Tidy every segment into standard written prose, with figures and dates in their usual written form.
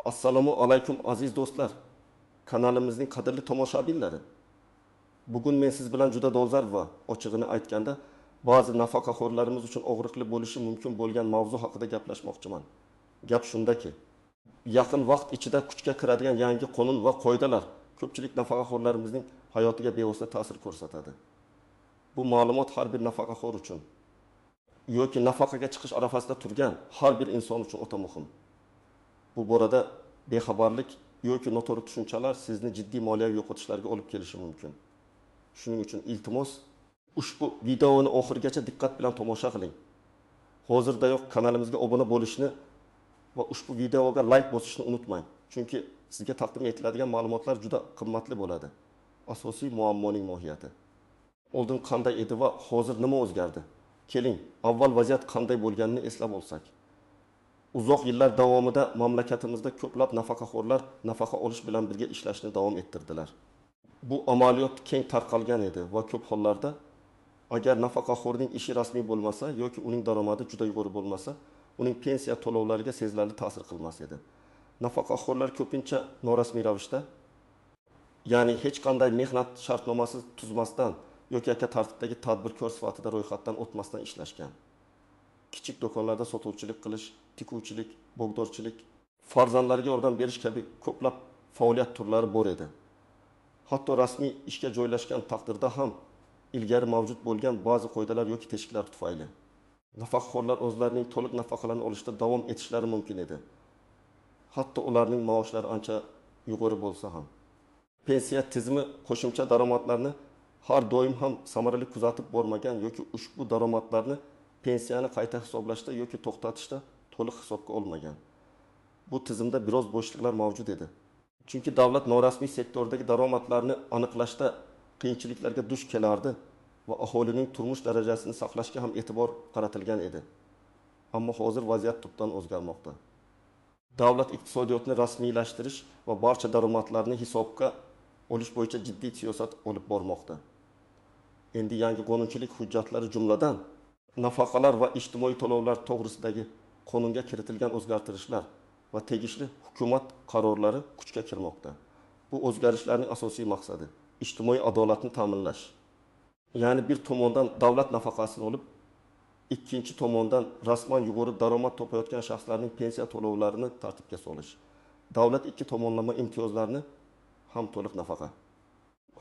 Assalomu alaykum aziz do'stlar, kanalimizning qadrli tomoshabinlari. Bugun men siz bilan juda dolzarb va ochig'ini aytganda ba'zi nafaqaxo'rlarimiz uchun og'riqli bo'lishi mumkin bo'lgan mavzu haqida gaplashmoqchiman. Gap shundaki, yaqin vaqt ichida kuchga kiradigan yangi qonun va qoidalar ko'pchilik nafaqaxo'rlarimizning hayotiga bevosita ta'sir ko'rsatadi. Bu ma'lumot har bir nafaqaxo'r uchun yoki nafaqaga chiqish arafasida turgan har bir inson uchun o'ta muhim. Bu borada bexabarlik yoki noto'g'ri tushunchalar sizni jiddiy moliyaviy yo'qotishlarga olib kelishi mumkin. Shuning uchun iltimos, ushbu videoni oxirigacha diqqat bilan tomosha qiling. Hozirdayoq kanalimizga obuna bo'lishni va ushbu videoga like bosishni unutmang. Chunki sizga taqdim etiladigan ma'lumotlar juda qimmatli bo'ladi. Asosiy muammoning mohiyati. Oldin qanday edi va hozir nima o'zgardi? Keling, avval vaziyat qanday bo'lganini eslab olsak. Uzoq yillar davomida mamlakatimizda ko'plab nafaqaxo'rlar nafaqa olish bilan birga ishlashni davom ettirdilar. Bu amaliyot keng tarqalgan edi va ko'p hollarda agar nafaqaxo'rning ishi rasmiy bo'lmasa yoki uning daromadi juda yuqori bo'lmasa, uning pensiya to'lovlariga sezilarli ta'sir qilmas edi. Nafaqaxo'rlar ko'pincha norasmiy ravishda, ya'ni hech qanday mehnat shartnomasi tuzmasdan yoki yakka tartibdagi tadbirkor sifatida ro'yxatdan o'tmasdan ishlashgan. Kichik do'konlarda sotuvchilik qilish, tikuvchilik, bog'dorchilik, farzandlarga yordam berish kabi ko'plab faoliyat turlari bor edi. Hatto rasmiy ishga joylashgan taqdirda ham ilgari mavjud bo'lgan ba'zi qoidalar yoki teshiklar tufayli nafaqaxo'rlar o'zlarining to'liq nafaqalarini olishda davom etishlari mumkin edi. Hatto ularning maoshlari ancha yuqori bo'lsa ham. Pensiya tizimi qo'shimcha daromadlarni har doim ham samarali kuzatib bormagan yoki ushbu daromadlarni pensiyani qayta hisoblashda yoki to'xtatishda to'liq hisobga olmagan. Bu tizimda biroz bo'shliqlar mavjud edi. Chunki davlat norasmiy sektordagi daromadlarni aniqlashda qiyinchiliklarga duch kelardi va aholining turmush darajasini saqlashga ham e'tibor qaratilgan edi. Ammo hozir vaziyat tubdan o'zgarmoqda. Davlat iqtisodiyotni rasmiylashtirish va barcha daromadlarni hisobga olish bo'yicha jiddiy siyosat olib bormoqda. Endi yangi qonunchilik hujjatlari, jumladan nafaqalar va ijtimoiy to'lovlar to'g'risidagi qonunga kiritilgan o'zgartirishlar va tegishli hukumat qarorlari kuchga kirmoqda. Bu o'zgarishlarning asosiy maqsadi ijtimoiy adolatni ta'minlash. Ya'ni bir tomondan davlat nafaqasini olib, ikkinchi tomondan rasman yuqori daromad topayotgan shaxslarning pensiya to'lovlarini tartibga solish. Davlat ikki tomonlama imtiyozlarni ham to'liq nafaqa,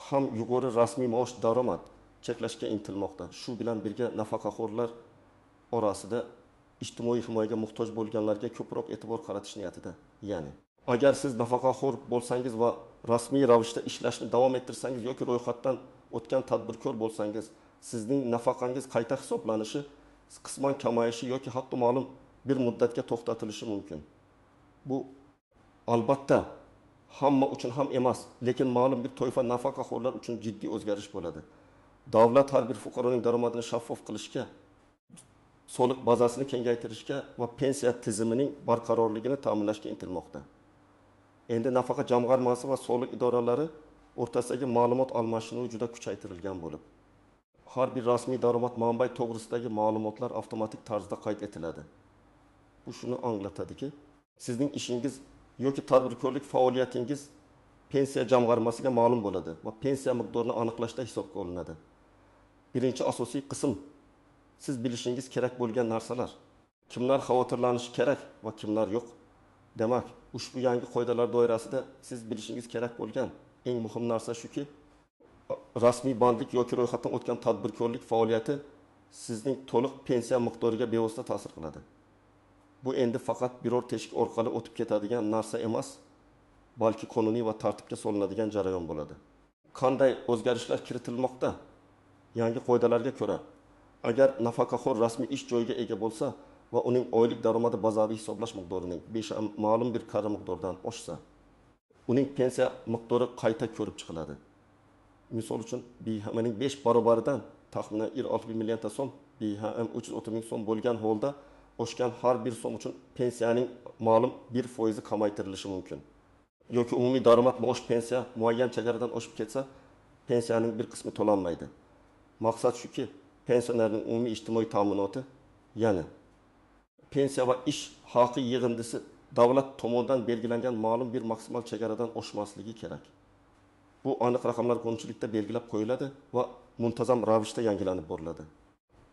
ham yuqori rasmiy maosh daromad cheklashga intilmoqda. Shu bilan birga nafaqaxo'rlar orasida ijtimoiy himoyaga muhtoj bo'lganlarga ko'proq e'tibor qaratish niyatida. Ya'ni agar siz nafaqaxo'r bo'lsangiz va rasmiy ravishda ishlashni davom ettirsangiz yoki ro'yxatdan o'tgan tadbirkor bo'lsangiz, sizning nafaqangiz qayta hisoblanishi, qisman kamayishi yoki hatto ma'lum bir muddatga to'xtatilishi mumkin. Bu albatta hamma uchun ham emas, lekin ma'lum bir toifa nafaqaxo'rlar uchun jiddiy o'zgarish bo'ladi. Davlat har bir fuqaroning daromadini shaffof qilishga, soliq bazasini kengaytirishga va pensiya tizimining barqarorligini ta'minlashga intilmoqda. Endi nafaqa jamg'armasi va soliq idoralari o'rtasidagi ma'lumot almashinuvi juda kuchaytirilgan bo'lib, har bir rasmiy daromad manbai to'g'risidagi ma'lumotlar avtomatik tarzda qayd etiladi. Bu shuni anglatadiki, sizning ishingiz yoki tadbirkorlik faoliyatingiz pensiya jamg'armasiga ma'lum bo'ladi va pensiya miqdorini aniqlashda hisobga olinadi. Birinchi asosiy qism siz bilishingiz kerak bo'lgan narsalar. Kimlar xavotirlanishi kerak va kimlar yo'q. Demak, ushbu yangi qoidalar doirasida siz bilishingiz kerak bo'lgan eng muhim narsa shuki, rasmiy bandlik yoki ro'yxatdan o'tgan tadbirkorlik faoliyati sizning to'liq pensiya miqdoriga bevosita ta'sir qiladi. Bu endi faqat biror teshik orqali o'tib ketadigan narsa emas, balki qonuniy va tartibga solinadigan jarayon bo'ladi. Qanday o'zgarishlar kiritilmoqda? Yangi qoidalarga ko'ra, agar nafaqaxo'r rasmiy ish joyiga ega bo'lsa va uning oylik daromadi bazaviy hisoblash miqdorining 5 ma'lum bir karra miqdordan oshsa, uning pensiya miqdori qayta ko'rib chiqiladi. Misol uchun, BHMning 5 barobaridan taxminan 6 million so'm, BHM 330 ming so'm bo'lgan holda oshgan har bir so'm uchun pensiyaning ma'lum bir foizi kamaytirilishi mumkin. Yoki umumiy daromad maosh pensiya muayyan chegaradan oshib ketsa, pensiyaning bir qismi to'lanmaydi. Maqsad shuki, pensionerning umumiy ijtimoiy ta'minoti, ya'ni pensiya va ish haqi yig'indisi davlat tomonidan belgilangan ma'lum bir maksimal chegaradan oshmasligi kerak. Bu aniq raqamlar qonunchilikda belgilab qo'yiladi va muntazam ravishda yangilanib boriladi.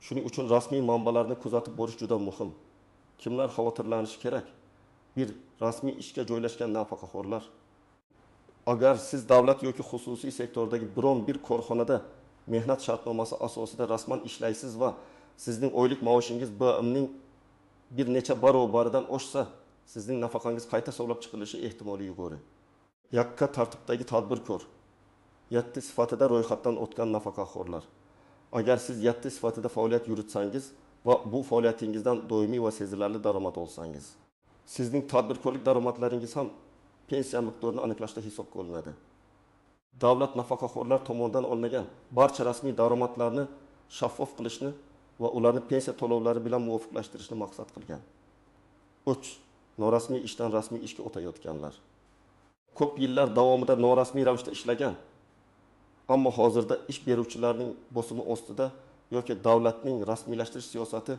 Shuning uchun rasmiy manbalarni kuzatib borish juda muhim. Kimlar xavotirlanishi kerak? Bir, rasmiy ishga joylashgan nafaqaxo'rlar. Agar siz davlat yoki xususiy sektordagi biron bir korxonada mehnat shartnomasi asosida rasman ishlaysiz va sizning oylik maoshingiz BMning bir necha barobaridan oshsa, sizning nafaqangiz qayta hisoblab chiqilishi ehtimoli yuqori. Yakka tartibdagi tadbirkor, yatti sifatida ro'yxatdan o'tgan nafaqaxo'rlar. Agar siz yatti sifatida faoliyat yuritsangiz va bu faoliyatingizdan doimiy va sezilarli daromad olsangiz, sizning tadbirkorlik daromadlaringiz ham pensiya miqdorini aniqlashda hisobga olinadi. Davlat nafaqaxo'rlar tomonidan olingan barcha rasmiy daromadlarni shaffof qilishni va ularni pensiya to'lovlari bilan muvofiqlashtirishni maqsad qilgan. 3. Norasmiy ishdan rasmiy ishga o'tayotganlar. Ko'p yillar davomida norasmiy ravishda ishlagan, ammo hozirda ish beruvchilarning bosimi ostida yoki davlatning rasmiylashtirish siyosati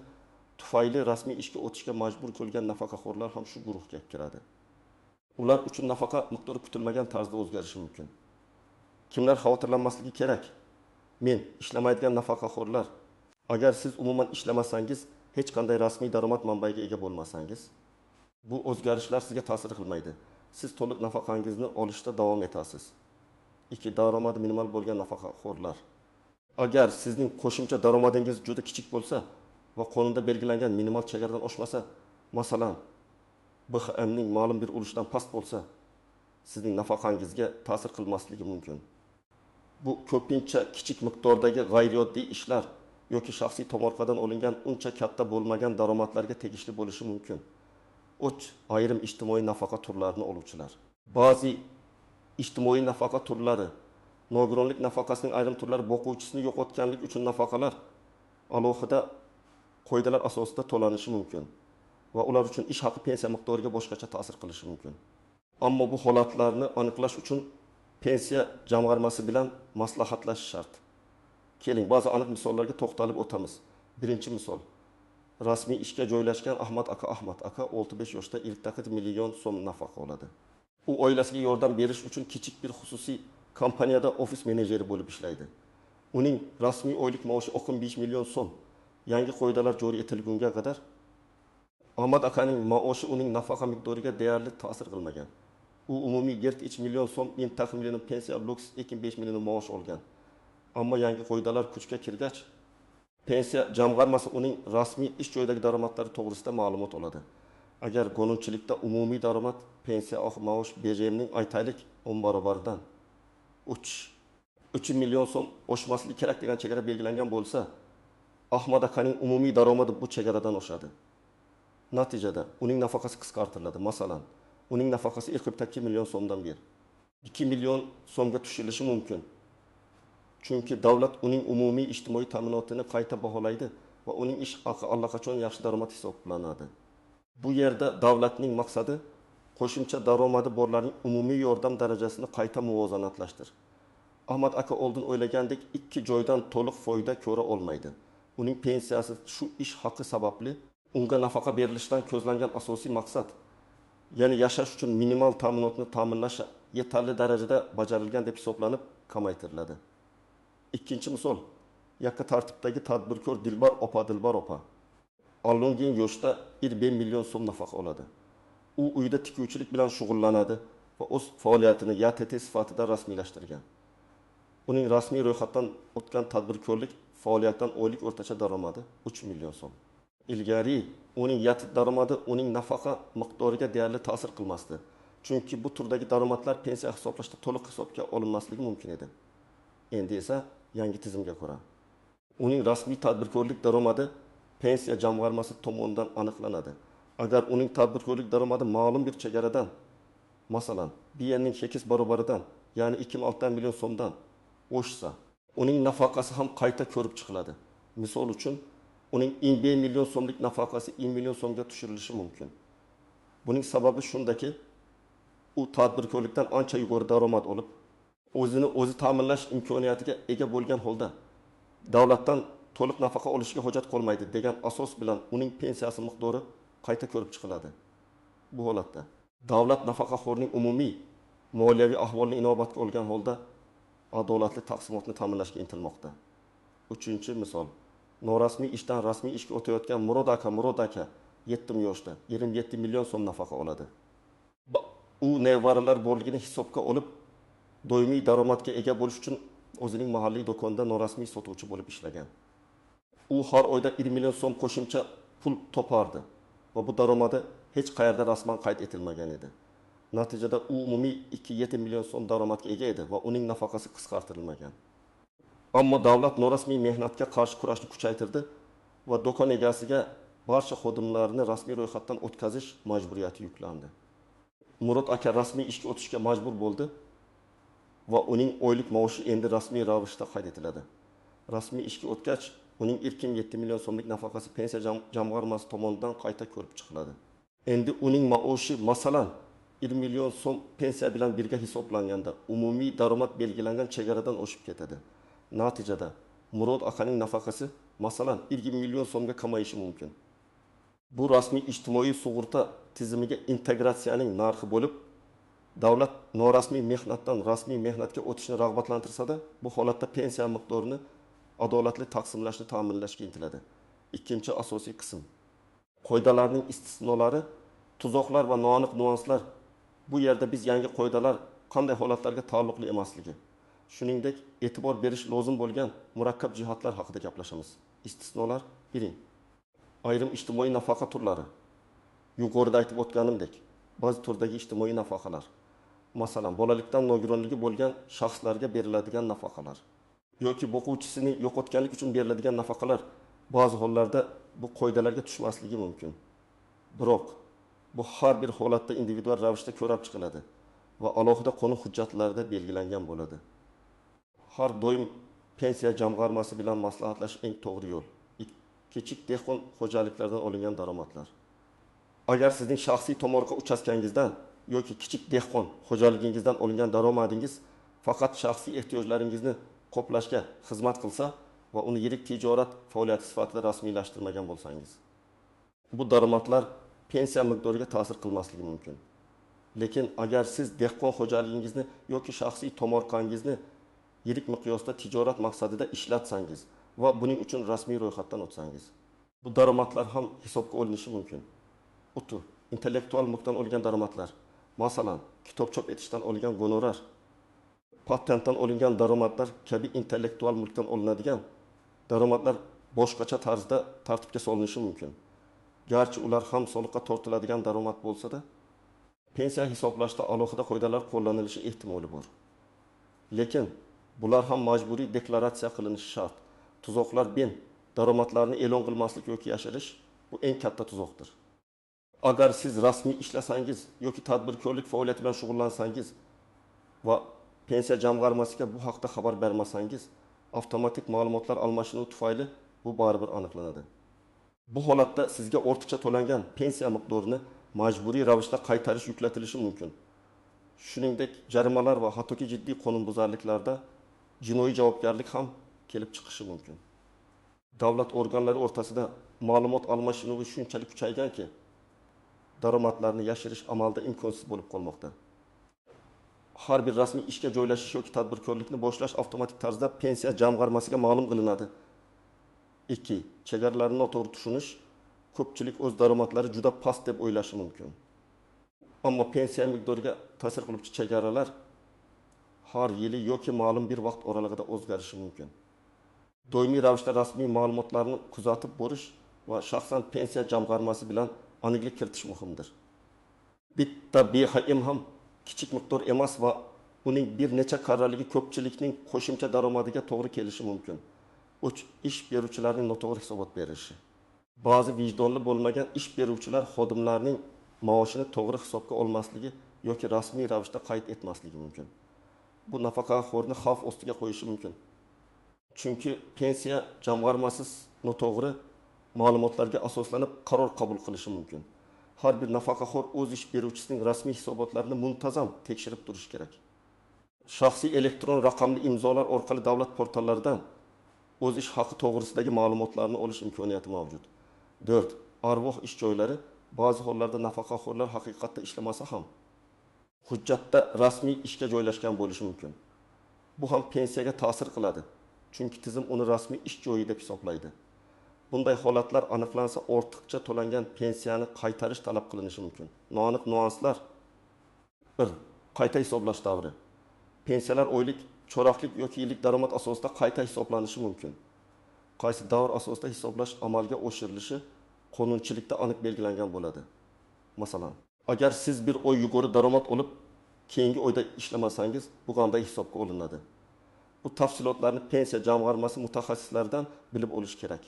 tufayli rasmiy ishga o'tishga majbur bo'lgan nafaqaxo'rlar ham shu guruhga kiradi. Ular uchun nafaqa miqdori kutilmagan tarzda o'zgarishi mumkin. Kimlar xavotirlanmasligi kerak? Men, ishlamaydigan nafaqaxo'rlar. Agar siz umuman ishlamasangiz, hech qanday rasmiy daromad manbaiga ega bo'lmasangiz, bu o'zgarishlar sizga ta'sir qilmaydi. Siz to'liq nafaqangizni olishda davom etasiz. 2. Daromadi minimal bo'lgan nafaqaxo'rlar. Agar sizning qo'shimcha daromadingiz juda kichik bo'lsa va qonunda belgilangan minimal chegaradan oshmasa, masalan, BHMning ma'lum bir ulushidan past bo'lsa, sizning nafaqangizga ta'sir qilmasligi mumkin. Bu ko'pincha kichik miqdordagi g'ayrioddiy ishlar yoki shaxsiy tomorqadan olingan uncha katta bo'lmagan daromadlarga tegishli bo'lishi mumkin. 3. Ayrim ijtimoiy nafaqa turlarini oluvchilar. Ba'zi ijtimoiy nafaqa turlari, nogironlik nafaqasining ayrim turlari, boquvchisini yo'qotganlik uchun nafaqalar alohida qoidalar asosida to'lanishi mumkin va ular uchun ish haqi pensiya miqdoriga boshqacha ta'sir qilishi mumkin. Ammo bu holatlarni aniqlash uchun pensiya jamg'armasi bilan maslahatlashish shart. Keling, ba'zi aniq misollarga to'xtalib o'tamiz. Birinchi misol. Rasmiy ishga joylashgan Ahmad aka. Ahmad aka 65 yoshda ilk taqid million so'm nafaqa oladi. U oilasiga yordam berish uchun kichik bir xususiy kompaniyada ofis menejeri bo'lib ishlaydi. Uning rasmiy oylik maoshi 15 million so'm. Yangi qoidalar joriy etilgunga qadar Ahmad akaning maoshi uning nafaqa miqdoriga deyarli ta'sir qilmagan. U umumiy 7 million so'm, million pensiya, luks 2,5 million maosh olgan. Ammo yangi qoidalar kuchga kirgach, pensiya jamg'armasi uning rasmiy ish joyidagi daromadlari to'g'risida ma'lumot oladi. Agar qonunchilikda umumiy daromad pensiya maosh BJMning aytaylik 10 barobaridan 3 million so'm oshmasligi kerak degan chegara belgilangan bo'lsa, Ahmad akaning umumiy daromadi bu chegaradan oshadi. Natijada uning nafaqasi qisqartiriladi. Masalan, uning nafaqasi 42 million so'mdan 2 million so'mga tushirilishi mumkin. Chunki davlat uning umumiy ijtimoiy ta'minotini qayta baholaydi va uning ish haqi allaqachon yaxshi daromad hisoblanadi. Bu yerda davlatning maqsadi qo'shimcha daromadi borlarning umumiy yordam darajasini qayta muvozanatlashtirish. Ahmad aka oldin o'ylagandek 2 joydan to'liq foyda ko'ra olmaydi. Uning pensiyasi shu ish haqi sababli unga nafaqa berilishidan ko'zlangan asosiy maqsad, ya'ni yashash uchun minimal ta'minotni ta'minlash yetarli darajada bajarilgan deb hisoblanib kamaytiriladi. Ikkinchi misol, yakka tartibdagi tadbirkor Dilbar opa. Dilbar opa olingan yoshda 1,5 million so'm nafaqa oladi. U uyda tikuvchilik bilan shug'ullanadi va o'z faoliyatini YTT sifatida rasmiylashtirgan. Uning rasmiy ro'yxatdan o'tgan tadbirkorlik faoliyatidan oylik o'rtacha daromadi 3 million so'm. Ilgari uning YTT daromadi uning nafaqa miqdoriga deyarli ta'sir qilmasdi. Chunki bu turdagi daromadlar pensiya hisoblashda to'liq hisobga olinmasligi mumkin edi. Endi esa yangi tizimga ko'ra uning rasmiy tadbirkorlik daromadi pensiya jamg'armasi tomonidan aniqlanadi. Agar uning tadbirkorlik daromadi ma'lum bir chegaradan, masalan, BNning 8 barobaridan, ya'ni 2,6 million so'mdan oshsa, uning nafaqasi ham qayta ko'rib chiqiladi. Misol uchun, uning 1,5 million so'mlik nafaqasi 1 million so'mga tushirilishi mumkin. Buning sababi shundaki, u tadbirkorlikdan ancha yuqori daromad olib, o'zini o'zi ta'minlash imkoniyatiga ega bo'lgan holda davlatdan to'liq nafaqa olishiga hojat qolmaydi degan asos bilan uning pensiyasi miqdori qayta ko'rib chiqiladi. Bu holatda davlat nafaqaxo'rning umumiy moliyaviy ahvolini inobatga olgan holda adolatli taqsimotni ta'minlashga intilmoqda. Uchinchi misol. Norasmiy ishdan rasmiy ishga o'tayotgan Murod aka. Murod aka 7 yoshda, 27 million so'm nafaqa oladi. U nevaralar borligini hisobga olib, doimiy daromadga ega bo'lish uchun o'zining mahalliy do'konida norasmiy sotuvchi bo'lib ishlagan. U har oyda 1 million so'm qo'shimcha pul topardi va bu daromadi hech qayerda rasman qayd etilmagan edi. Natijada u umumiy 2,7 million so'm daromadga ega edi va uning nafaqasi qisqartirilmagan. Ammo davlat norasmiy mehnatga qarshi kurashni kuchaytirdi va do'kon egasiga barcha xodimlarni rasmiy ro'yxatdan o'tkazish majburiyati yuklandi. Murod aka rasmiy ishga o'tishga majbur bo'ldi va uning oylik maoshi endi rasmiy ravishda qayd etiladi. Rasmiy ishga o'tgach, uning 2,7 million so'mlik nafaqasi pensiya jamg'armasi tomonidan qayta ko'rib chiqiladi. Endi uning maoshi, masalan, 1 million so'm pensiya bilan birga hisoblanganda umumiy daromad belgilangan chegaradan oshib ketadi. Natijada Murod akaning nafaqasi, masalan, 20 million so'mga kamayishi mumkin. Bu rasmiy ijtimoiy sug'urta tizimiga integratsiyaning narxi bo'lib, davlat norasmiy mehnatdan rasmiy mehnatga o'tishni rag'batlantirsa-da, bu holatda pensiya miqdorini adolatli taqsimlashni ta'minlashga intiladi. Ikkinchi asosiy qism. Qoidalarning istisnolari, tuzoqlar va noaniq nuanslar. Bu yerda biz yangi qoidalar qanday holatlarga taalluqli emasligi, shuningdek, e'tibor berish lozim bo'lgan murakkab jihatlar haqida gaplashamiz. Istisnolar: biring, ayrim ijtimoiy nafaqa turlari. Yuqorida aytib o'tganimdek, ba'zi turdagi ijtimoiy nafaqalar, masalan, bolalikdan nogironligi bo'lgan shaxslarga beriladigan nafaqalar yoki boquvchisini yo'qotganlik uchun beriladigan nafaqalar ba'zi hollarda bu qoidalarga tushmasligi mumkin. Biroq bu har bir holatda individual ravishda ko'rib chiqiladi va alohida qonun hujjatlarida belgilangan bo'ladi. Har doim pensiya jamg'armasi bilan maslahatlashish eng to'g'ri yo'l. Kichik dehqon xo'jaliklardan olingan daromadlar. Agar sizning shaxsiy tomorqa uchastkangizdan yoki kichik dehqon xo'jaligingizdan olingan daromadingiz faqat shaxsiy ehtiyojlaringizni qoplashga xizmat qilsa va uni yirik tijorat faoliyati sifatida rasmiylashtirmagan bo'lsangiz, bu daromadlar pensiya miqdoriga ta'sir qilmasligi mumkin. Lekin agar siz dehqon xo'jaligingizni yoki shaxsiy tomorqangizni yirik miqyosda tijorat maqsadida ishlatsangiz va buning uchun rasmiy ro'yxatdan o'tsangiz, bu daromadlar ham hisobga olinishi mumkin. Utu, intellektual mulkdan olingan daromadlar, masalan, kitob chop etishdan olingan gonorar, patentdan olingan daromadlar kabi intellektual mulkdan olinadigan daromadlar boshqacha tarzda tartibga solinishi mumkin. Garchi ular ham soliqqa tortiladigan daromad bo'lsa-da, pensiya hisoblashda alohida qoidalar qo'llanilishi ehtimoli bor. Lekin bular ham majburiy deklaratsiya qilinishi shart. Tuzoqlar ben daromadlarni e'lon qilmaslik yoki yashirish bu eng katta tuzoqdir. Agar siz rasmiy ishlasangiz yoki tadbirkorlik faoliyati bilan shug'ullansangiz va pensiya jamg'armasiga bu haqda xabar bermasangiz, avtomatik ma'lumotlar almashinuvi tufayli bu baribir aniqlanadi. Bu holatda sizga ortiqcha to'langan pensiya miqdorini majburiy ravishda qaytarish yuklatilishi mumkin. Shuningdek, jarimalar va hattoki jiddiy qonunbuzarliklarda jinoiy javobgarlik ham kelib chiqishi mumkin. Davlat organlari o'rtasida ma'lumot almashinuvi shunchalik kuchayganki, daromadlarni yashirish amalda imkonsiz bo'lib qolmoqda. Har bir rasmiy ishga joylashish yoki tadbirkorlikni boshlash avtomatik tarzda pensiya jamg'armasiga ma'lum qilinadi. 2. Chegaralarni noto'g'ri tushunish. Ko'pchilik o'z daromadlari juda past deb o'ylashi mumkin. Ammo pensiya miqdoriga ta'sir qiluvchi chegaralar har yili yoki ma'lum bir vaqt oralig'ida o'zgarishi mumkin. Doimiy ravishda rasmiy ma'lumotlarni kuzatib borish va shaxsan pensiya jamg'armasi bilan aniqlik kiritish muhimdir. Bitta BHM ham kichik miqdor emas va uning bir necha karraligi ko'pchilikning qo'shimcha daromadiga to'g'ri kelishi mumkin. 3. Ish beruvchilarning noto'g'ri hisobot berishi. Ba'zi vijdonli bo'lmagan ish beruvchilar xodimlarning maoshini to'g'ri hisobga olmasligi yoki rasmiy ravishda qayd etmasligi mumkin. Bu nafaqaxo'rni xavf ostiga qo'yishi mumkin. Chunki pensiya jamg'armasi noto'g'ri ma'lumotlarga asoslanib qaror qabul qilishi mumkin. Har bir nafaqaxo'r o'z ish beruvchisining rasmiy hisobotlarini muntazam tekshirib turishi kerak. Shaxsiy elektron raqamli imzolar orqali davlat portallaridan o'z ish haqi to'g'risidagi ma'lumotlarni olish imkoniyati mavjud. 4. Arvoh ish joylari Ba'zi hollarda nafaqaxo'rlar haqiqatda ishlamasa ham hujjatda rasmiy ishga joylashgan bo'lishi mumkin. Bu ham pensiyaga ta'sir qiladi, chunki tizim uni rasmiy ish joyi deb hisoblaydi. Bunday holatlar aniqlansa, ortiqcha to'langan pensiyani qaytarish talab qilinishi mumkin. Noaniq nuanslar. 1. Qayta hisoblash davri. Pensiyalar oylik, choraklik yoki yillik daromad asosida qayta hisoblanishi mumkin. Qaysi davr asosida hisoblash amalga oshirilishi qonunchilikda aniq belgilangan bo'ladi. Masalan, agar siz bir oy yuqori daromad olib, keyingi oyda ishlamasangiz, bu qanday hisobga olinadi? Bu tafsilotlarni pensiya jamg'armasi mutaxassislaridan bilib olish kerak.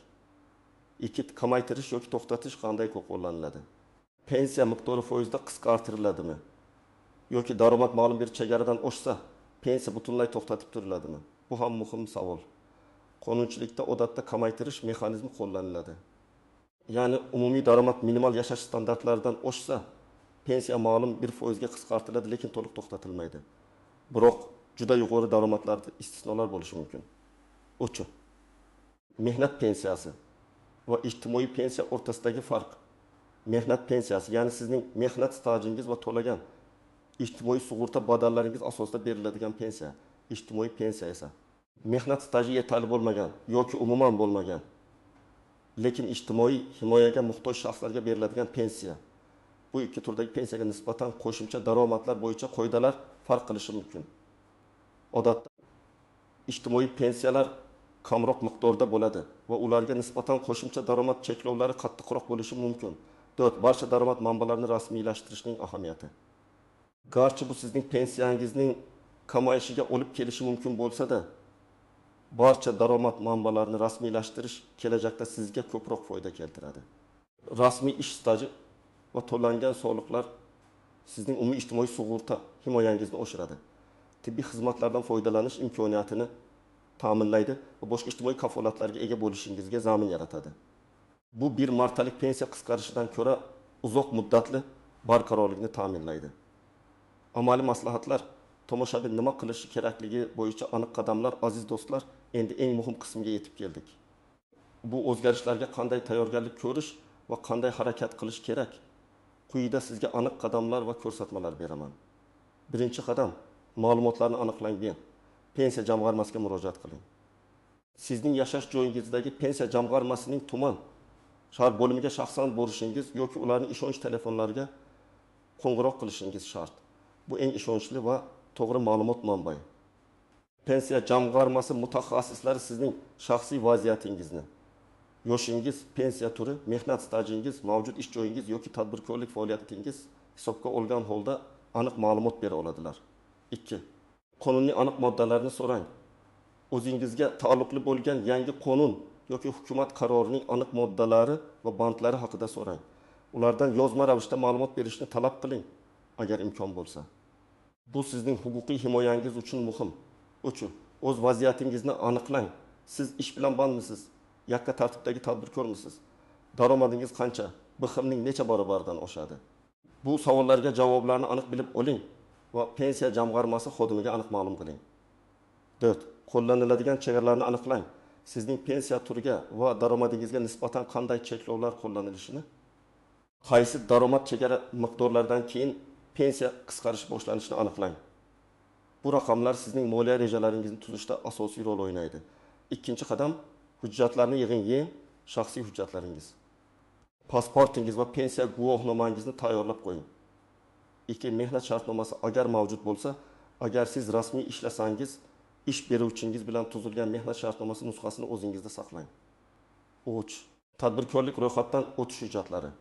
2. Kamaytirish yoki to'xtatish qanday qo'llaniladi? Pensiya miqdori foizda qisqartiriladimi? Yoki daromad ma'lum bir chegaradan oshsa, pensiya butunlay to'xtatib turiladimi? Bu ham muhim savol. Qonunchilikda odatda kamaytirish mexanizmi qo'llaniladi. Ya'ni umumiy daromad minimal yashash standartlaridan oshsa, pensiya ma'lum bir foizga qisqartiriladi, lekin to'liq to'xtatilmaydi. Biroq juda yuqori daromadlarda istisnolar bo'lishi mumkin. 3. Mehnat pensiyasi va ijtimoiy pensiya o'rtasidagi farq. Mehnat pensiyasi, ya'ni sizning mehnat stajingiz va to'lagan ijtimoiy sug'urta badallaringiz asosida beriladigan pensiya. Ijtimoiy pensiya esa mehnat staji yetarli bo'lmagan yoki umuman bo'lmagan, lekin ijtimoiy himoyaga muhtoj shaxslarga beriladigan pensiya. Bu ikki turdagi pensiyaga nisbatan qo'shimcha daromadlar bo'yicha qoidalar farq qilishi mumkin. Odatda ijtimoiy pensiyalar kamroq miqdorda bo'ladi va ularga nisbatan qo'shimcha daromad cheklovlari qattiqroq bo'lishi mumkin. 4. Barcha daromad manbalarini rasmiylashtirishning ahamiyati. Garchi bu sizning pensiyangizning kamayishiga olib kelishi mumkin bo'lsa-da, barcha daromad manbalarini rasmiylashtirish kelajakda sizga ko'proq foyda keltiradi. Rasmiy ish staji va to'langan soliqlar sizning umumiy ijtimoiy sug'urta himoyangizni oshiradi. Tibbiy xizmatlardan foydalanish imkoniyatini ta'minlaydi va boshqa ijtimoiy kafolatlarga ega bo'lishingizga zamin yaratadi. Bu bir martalik pensiya qisqarishidan ko'ra uzoq muddatli barqarorlikni ta'minlaydi. Amaliy maslahatlar. Tomoshabin nima qilishi kerakligi bo'yicha aniq qadamlar. Aziz do'stlar, endi eng muhim qismga yetib keldik. Bu o'zgarishlarga qanday tayyorgarlik ko'rish va qanday harakat qilish kerak? Quyida sizga aniq qadamlar va ko'rsatmalar beraman. Birinchi qadam, ma'lumotlarni aniqlang. Pensiya jamg'armasiga murojaat qiling. Sizning yashash joyingizdagi pensiya jamg'armasining tuman shahar bo'limiga shaxsan borishingiz yoki ularning ishonch telefonlariga qo'ng'iroq qilishingiz shart. Bu eng ishonchli va to'g'ri ma'lumot manbai. Pensiya jamg'armasi mutaxassislari sizning shaxsiy vaziyatingizni, yoshingiz, pensiya turi, mehnat stajingiz, mavjud ish joyingiz yoki tadbirkorlik faoliyatingiz hisobga olgan holda aniq ma'lumot bera oladilar. 2. Qonunning aniq moddalarini so'rang. O'zingizga taalluqli bo'lgan yangi qonun yoki hukumat qarorining aniq moddalari va bandlari haqida so'rang. Ulardan yozma ravishda ma'lumot berishni talab qiling, agar imkon bo'lsa. Bu sizning huquqiy himoyangiz uchun muhim. 3. O'z vaziyatingizni aniqlang. Siz ish bilan bandmisiz? Yakka tartibdagi tadbirkormisiz? Daromadingiz qancha? BXMning necha barobaridan oshadi? Bu savollarga javoblarni aniq bilib oling va pensiya jamg'armasi xodimiga aniq ma'lum qiling. 4. Qo'llaniladigan chegaralarni aniqlang. Sizning pensiya turiga va daromadingizga nisbatan qanday cheklovlar qo'llanilishini, qaysi daromad chegara miqdorlaridan keyin pensiya qisqarishi boshlanishini aniqlang. Bu raqamlar sizning moliya rejalaringizni tuzishda asosiy rol o'ynaydi. Ikkinchi qadam, hujjatlarni yig'ing, shaxsiy hujjatlaringiz. Pasportingiz va pensiya guvohnomangizni tayyorlab qo'ying. 2. Mehnat shartnomasi agar mavjud bo'lsa, agar siz rasmiy ishlasangiz, ish beruvchingiz bilan tuzilgan mehnat shartnomasi nusxasini o'zingizda saqlang. 3. Tadbirkorlik ro'yxatdan o'tish hujjatlari.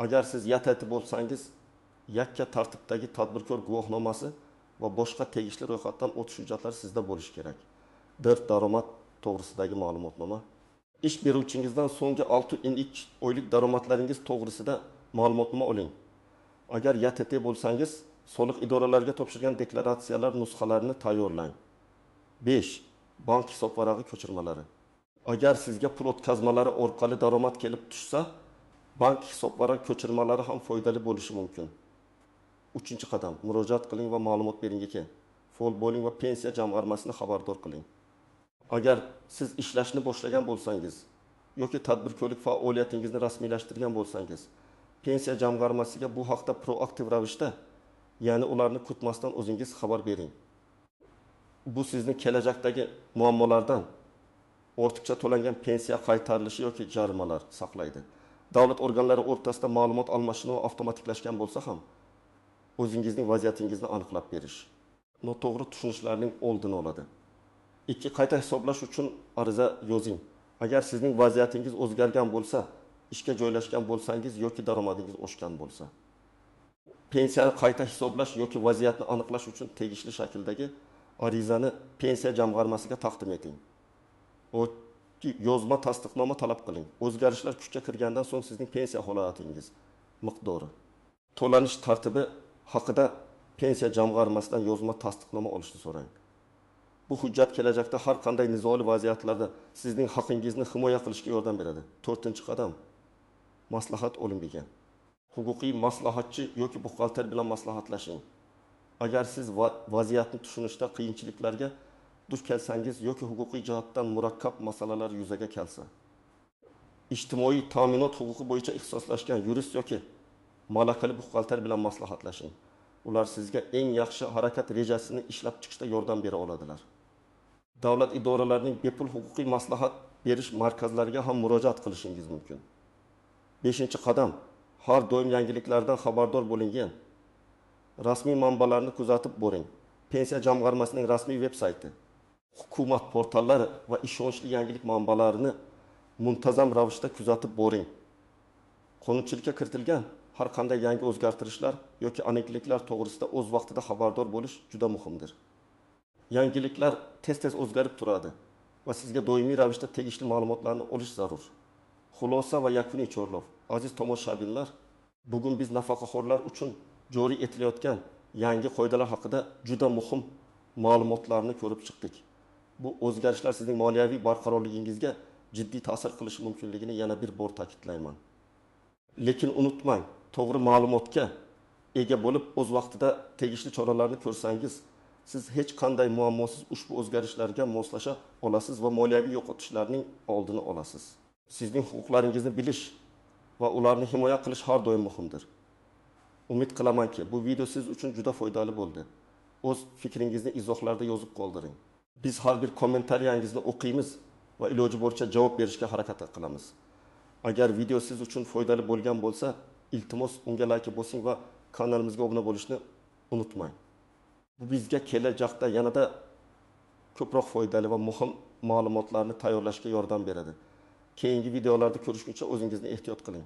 Agar siz YTT bo'lsangiz, yakka tartibdagi tadbirkor guvohnomasi va boshqa tegishli ro'yxatdan o'tish hujjatlari sizda bo'lishi kerak. 4. Daromad to'g'risidagi ma'lumotnoma. Ish beruvchingizdan so'nggi 6-2 oylik daromadlaringiz to'g'risida ma'lumotnoma oling. Agar YTT bo'lsangiz, soliq idoralariga topshirgan deklaratsiyalar nusxalarini tayyorlang. 5. Bank hisobvarag'i ko'chirmalari. Agar sizga pul o'tkazmalari orqali daromad kelib tushsa, bank hisobvarag ko'chirmalari ham foydali bo'lishi mumkin. 3-qadam, murojaat qiling va ma'lumot beringki, faol bo'ling va pensiya jamg'armasini xabardor qiling. Agar siz ishlashni boshlagan bo'lsangiz yoki tadbirkorlik faoliyatingizni rasmiylashtirgan bo'lsangiz, Pensiya jamg'armasiga bu haqda proaktiv ravishda, ya'ni ularni kutmasdan o'zingiz xabar bering. Bu sizni kelajakdagi muammolardan, ortiqcha to'langan pensiya qaytarilishi yoki jarimalar saqlaydi. Davlat organlari o'rtasida ma'lumot almashinuvi avtomatiklashgan bo'lsa ham, o'zingizning vaziyatingizni aniqlab berish noto'g'ri tushunishlarning oldini oladi. 2. Qayta hisoblash uchun ariza yozing. Agar sizning vaziyatingiz o'zgargan bo'lsa, ishga joylashgan bo'lsangiz yoki daromadingiz oshgan bo'lsa, pensiyani qayta hisoblash yoki vaziyatni aniqlash uchun tegishli shakldagi arizani pensiya jamg'armasiga taqdim eting. Yozma tasdiqnoma talab qiling. O'zgarishlar kuchga kirgandan so'ng sizning pensiya holatingiz miqdori, to'lanish tartibi haqida pensiya jamg'armasidan yozma tasdiqnoma olishni so'rang. Bu hujjat kelajakda har qanday nizoli vaziyatlarda sizning haqingizni himoya qilishga yordam beradi. 4-qadam. Maslahat olingan. Huquqiy maslahatchi yoki buxgalter bilan maslahatlashing. Agar siz vaziyatni tushunishda qiyinchiliklarga duch kelsangiz yoki huquqiy jihatdan murakkab masalalar yuzaga kelsa, ijtimoiy ta'minot huquqi bo'yicha ixtisoslashgan yurist yoki malakali buxgalter bilan maslahatlashing. Ular sizga eng yaxshi harakat rejasini ishlab chiqishda yordam bera oladilar. Davlat idoralarining bepul huquqiy maslahat berish markazlariga ham murojaat qilishingiz mumkin. 5-qadam. Har doim yangiliklardan xabardor bo'ling. Rasmiy manbalarni kuzatib boring. Pensiya jamg'armasining rasmiy veb-sayti, hukumat portallari va ishonchli yangilik manbalarini muntazam ravishda kuzatib boring. Qonunchilikka kiritilgan har qanday yangi o'zgartirishlar yoki aniqliklar to'g'risida o'z vaqtida xabardor bo'lish juda muhimdir. Yangiliklar tez-tez o'zgarib turadi va sizga doimiy ravishda tegishli ma'lumotlarni olish zarur. Xulosa va yakuniy chorlov. Aziz tomoshabinlar, bugun biz nafaqaxo'rlar uchun joriy etilayotgan yangi qoidalar haqida juda muhim ma'lumotlarni ko'rib chiqdik. Bu o'zgarishlar sizning moliyaviy barqarorligingizga jiddiy ta'sir qilishi mumkinligini yana bir bor ta'kidlayman. Lekin unutmang, to'g'ri ma'lumotga ega bo'lib, o'z vaqtida tegishli choralarni ko'rsangiz, siz hech qanday muammosiz ushbu o'zgarishlarga moslasha olasiz va moliyaviy yo'qotishlarning oldini olasiz. Sizning huquqlaringizni bilish va ularni himoya qilish har doim muhimdir. Umid qilamanki, bu video siz uchun juda foydali bo'ldi. O'z fikringizni izohlarda yozib qoldiring. Biz har bir kommentariyangizni o'qiymiz va iloji boricha javob berishga harakat qilamiz. Agar video siz uchun foydali bo'lgan bo'lsa, iltimos unga like bosing va kanalimizga obuna bo'lishni unutmang. Bu bizga kelajakda yanada ko'proq foydali va muhim ma'lumotlarni tayyorlashga yordam beradi. Keyingi videolarda ko'rishguncha o'zingizni ehtiyot qiling.